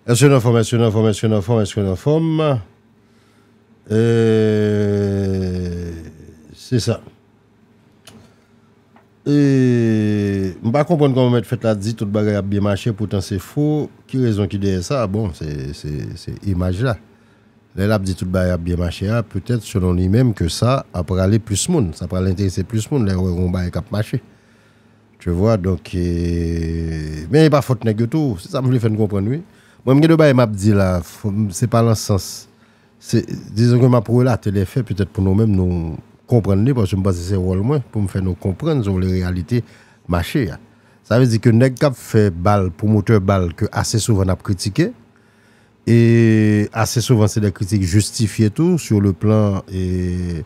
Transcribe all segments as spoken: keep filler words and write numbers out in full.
Èske n anfòm, èske n anfòm, èske n anfòm, èske n anfòm? E, se sa. E, m pa konprann kòman mèt fèt la di tout bagay ap byen mache, poutan se fo. Ki rezon ki dèyè sa? Bon, se, se, se imaj la. Lè l ap di tout bagay ap byen mache a, petèt selon li menm ke sa ap rale plis moun, sa pral enterese plis moun lè yo wè yon bagay k ap mache. Tu vois, donk, e, men e pa fòt nèg yo tou, se sa m vle fè n konprann, wi. Mwen, m gen de bagay m ap di la, se pa nan sans, se, dizon ke m ap relate lè fè, petèt pou nou menm, nou konprann li, paske m panse se wòl mwen, pou m fè nou konprann, si w vle, reyalite mache a. Sa vle di ke nèg k ap fè bal, pwomotè bal, ke ase souvan n ap kritike, e ase souvan se de kritik jistifye tou, sur le plan e,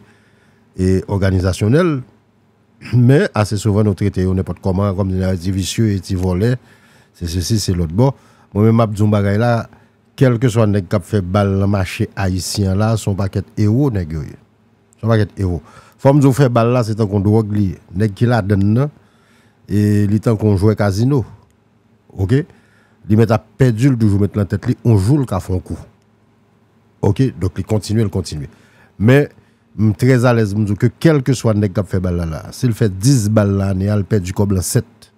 e òganizasyonèl, men ase souvan nou trete yo nenpòt kòman, kòm di, ti visye, ti vòlè, se sesi, se lòt bò. Mwen menm, m ap di yon bagay la, kèlkeswa nèg k ap fè bal nan mache ayisyen an la, se yon pakèt ewo nèg yo ye. Se yon pakèt ewo. Fò m di w, fè bal la, se tankou yon dwòg li ye. Nèg ki ladann nan, e li tankou yon jwè kazino. Oke? Li mèt ap pèdi l toujou, mèt nan tèt li, yon jou l ka fè yon kou. Oke? Donk, li kontinye, l kontinye. Men, m trè alèz, m di w ke kèlkeswa nèg k ap fè bal la, la, si l fè dis bal la ane a, l pèdi kòb lan sèt.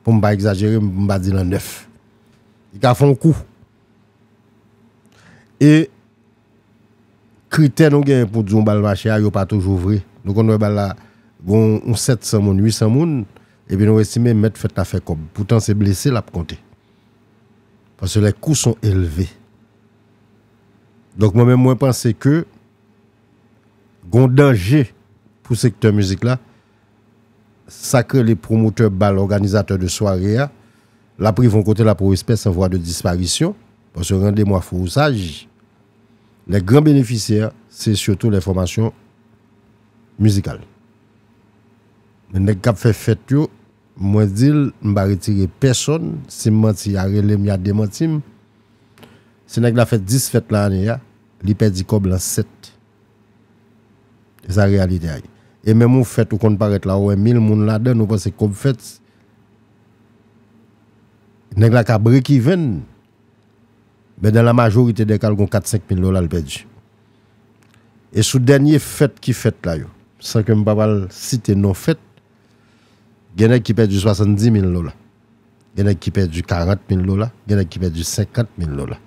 Pou m pa egzajere, m pa di lan nèf. Li ka fè yon kou. E kritè nou genyen pou di yon bal mache a, yo pa toujou vre. Nou konn wè bal la, gon yon sèt san moun, uit san moun, epi nou estime mèt fèt la fè kòb. Poutan, se blese l ap konte. Paske les coûts sont élevés. Donk, mwen menm, mwen panse ke gon danje pou sektè mizik la, sa k rele pwomotè bal, òganizatè de sware a, l ap rive yon kote, l ap respè an vwa de disparisyon, paske rendez-moi fou ou saj, les grands bénéficiaires, se sitou les formations musicales. Men nèg k ap fè fèt yo, mwen di l, m pa retire pèsonn, si m manti, y a rele m, y a demanti m. Si nèg la fè dis fèt lan ane a, li pèdi kòb lan sèt. E sa reyalite a ye. E menm yon fèt ou konn parèt la, ou wè mil moun ladan, ou panse kòb fèt, nèg la ka break even, men dan la majorite dè ka, l gon kat senk mil dola l pèdi. E sou dènye fèt ki fèt la yo, san ke m pa pral site non fèt, gen nèg ki pèdi swasanndis mil dola. Gen nèg ki pèdi karant mil dola, gen nèg ki pèdi senkant mil dola.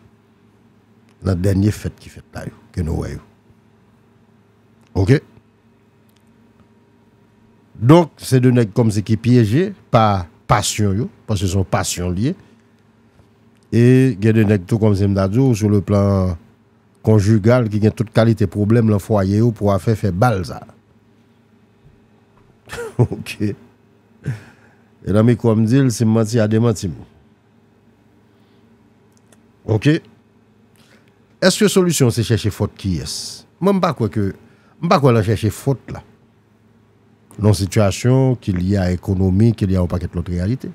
Nan dènye fèt ki fèt la yo, ke nou wè yo. Oke? Donk, se de nèg kòmsi ki pyeje pa pasyon yo, paske se yon pasyon l ye. E gen de nèg tou, kòmsi m ta di w, sou le plan konjigal, ki gen tout kalite pwoblèm lan fwaye yo pou afè fè bal sa. Oke. E nan mikwo a m di l, si m manti a, demanti m. Oke. Èske solisyon se chèche fòt kiyès? Mwen, m pa kwè ke, m pa kwè lan chèche fòt la. Nan sitiyasyon ki lye a ekonomi, ki lye a yon pakèt lòt reyalite.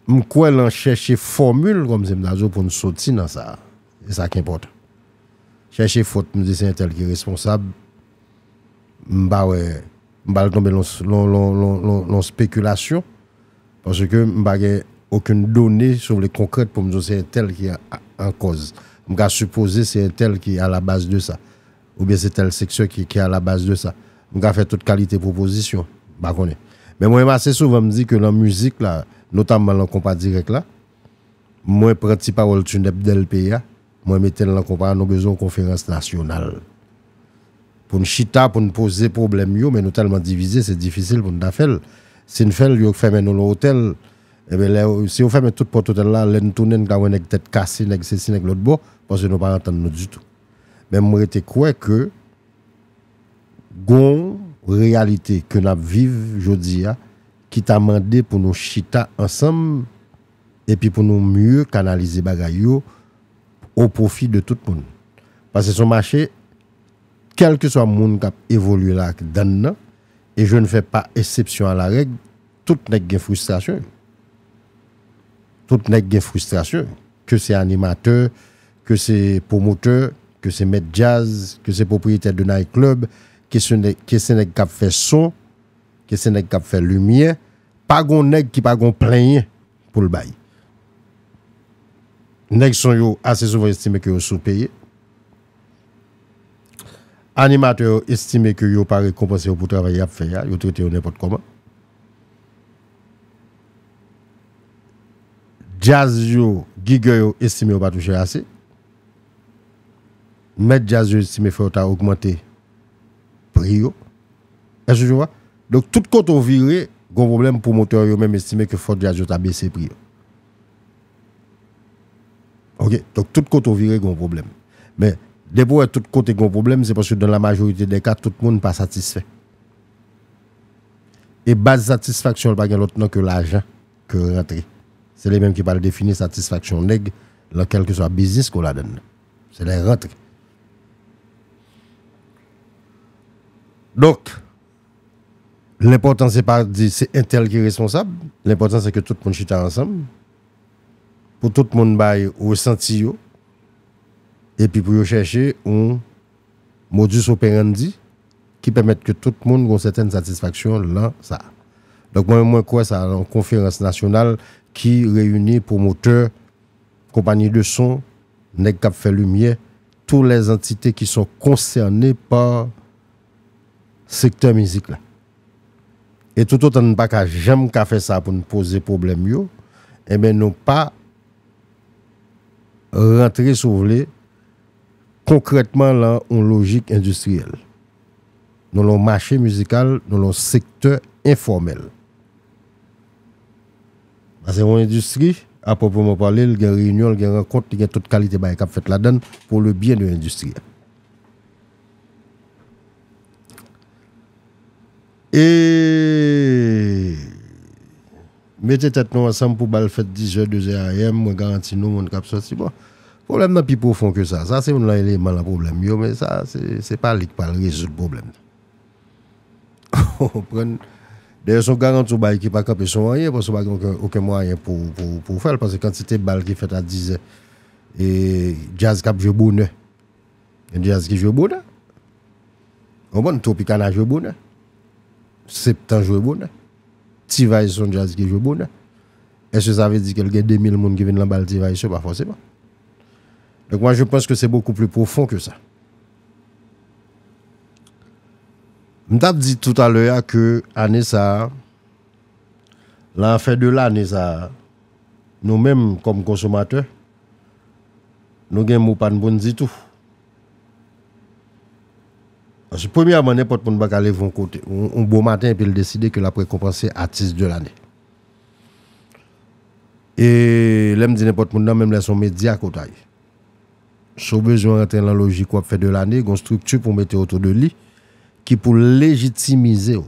M kwè lan chèche fòmil, kòmsi m ta di w, pou n soti nan sa. E sa ki enpòtan. Chèche fòt, m di se entèl ki responsab. M pa wè, m pa al tonbe lan, lan, lan, lan, lan, lan spekilasyon. Paske m pa gen okenn done, si w vle, konkrèt pou m di w se entèl ki an, an kòz. M ka sipoze se entèl ki a la baz de sa. Oubyen se tèl seksyon ki, ki a la baz de sa. M ka fè tout kalite pwopozisyon. M pa konnen. Men mwen menm ase souvan m di ke lan mizik la, notamman lan konpa dirèk la, mwen pran ti pawòl Tunèp Dèlpe a, mwen mete l lan konpa a, nou bezwen yon konferans nasyonal. Pou n chita, pou n poze pwoblèm yo, men nou tèlman divize, se difisil pou n ta fè l. Si n fè l, yo fèmen nou lan otèl. Enben, lè, si yo fèmen tout pòt otèl la, lè n tounen, n ka wè nèg tèt kase, nèg sesi, nèg lòt bò, paske nou pa antann nou ditou. Men mwen rete kwè ke gon reyalite ke n ap viv jodi a ki ta mande pou nou chita ansanm epi pou nou mye kanalize bagay yo o pwofi de tout moun. Paske se yon mache, kèlkeswa moun k ap evolye ladann nan, e je ne fais pas exception à la règle, tout nèg gen fristrasyon yo. Tout nèg gen fristrasyon yo. Ke se animatè, ke se pwomotè, ke se mèt djaz, ke se pwopriyetè de night club, ke se nèg, ke se nèg k ap fè son, ke se nèg k ap fè limyè, pa gon nèg ki pa gon plenyen pou l bay. Nèg son yo ase souvan estime ke yo soupeye. Animatè yo estime ke yo pa rekonpanse yo pou travay y ap fè a, yo trete yo nenpòt kòman. Djaz yo, gigè yo estime yo pa touche ase. Mèt djaz yo estime fò yo ta ogmante pri yo. Èske w wè? Donk, tout kote w vire, gon pwoblèm, pwomotè yo menm estime ke fò djaz yo ta bese pri yo. Ok, donk tout kote w vire, gon pwoblèm. Men, depi w wè tout kote gon pwoblèm, se paske dans la majorité des cas, tout moun pa satisfè. E baz satisfaksyon, l pa gen lòt non ke lajan ke rantre. Se li menm ki pral defini satisfaksyon nèg lan kèlkeswa biznis ke w ladann nan. Se lè rantre. Donk, lenpòtan se pa di se entèl ki responsab. Lenpòtan se ke tout moun chita ansanm. Pou tout moun bay resanti yo. Epi pou yo chèche yon modus operandi ki pèmèt ke tout moun gon sètèn satisfaksyon lan sa. Donk, mwen, mwen kwè sa nan yon konferans nasyonal ki reyini pwomotè, konpayi de son, nèg k ap fè limyè, tous les entités qui sont concernées par sektè mizik la. E toutotan n pa ka janm ka fè sa pou n poze pwoblèm yo, enben, nou pa rantre, si w vle, konkrètman lan yon lojik endistriyèl. Nou lan yon mache mizikal, nou lan yon sektè enfòmèl. Paske yon endistri, a pwoprèman pale, l gen reyinyon, l gen rankont, li gen tout kalite bagay k ap fèt ladan l pour le bien de l'industrie. E mete tèt nou ansanm pou bal fèt dizè, dezè a m, mwen garanti nou, moun k ap sòti, bon, pwoblèm nan pi pwofon ke sa. Sa se youn nan eleman nan pwoblèm yo, men sa, se, se pa li k pral rezoud pwoblèm nan. Ou konprann? Dayè, se yon garanti w bay ki pa kanpe sou anyen, paske w pa gen okenn, okenn mwayen pou, pou, pou w fè l, paske kantite bal ki fèt a dizè, e djaz k ap jwe bonè. Gen djaz ki jwe bonè. Ou konprann? Tropicana jwe bonè. Septan jwe bonè. T-Vice se yon djaz ki jwe bonè. Èske sa vle di ke l gen de mil moun ki vin lan bal T-Vice yo? Pa fòseman. Donc moi, je pense que c'est beaucoup plus profond que ça. M t ap di toutalè a ke ane sa a, lan afè de lane sa a, nou menm kòm konsomatè, nou gen mo pa n pou n di tou. Paske premyèman, nenpòt moun pa ka leve yon kote, yon, yon bon maten epi l deside ke l ap rekonpanse atis de lane. E lè m di nenpòt moun nan, menm lè se yon medya ke w ta ye. Si w bezwen rantre lan lojik w ap fè de lane, gon estrikti pou w mete otou de li ki pou lejitimize w.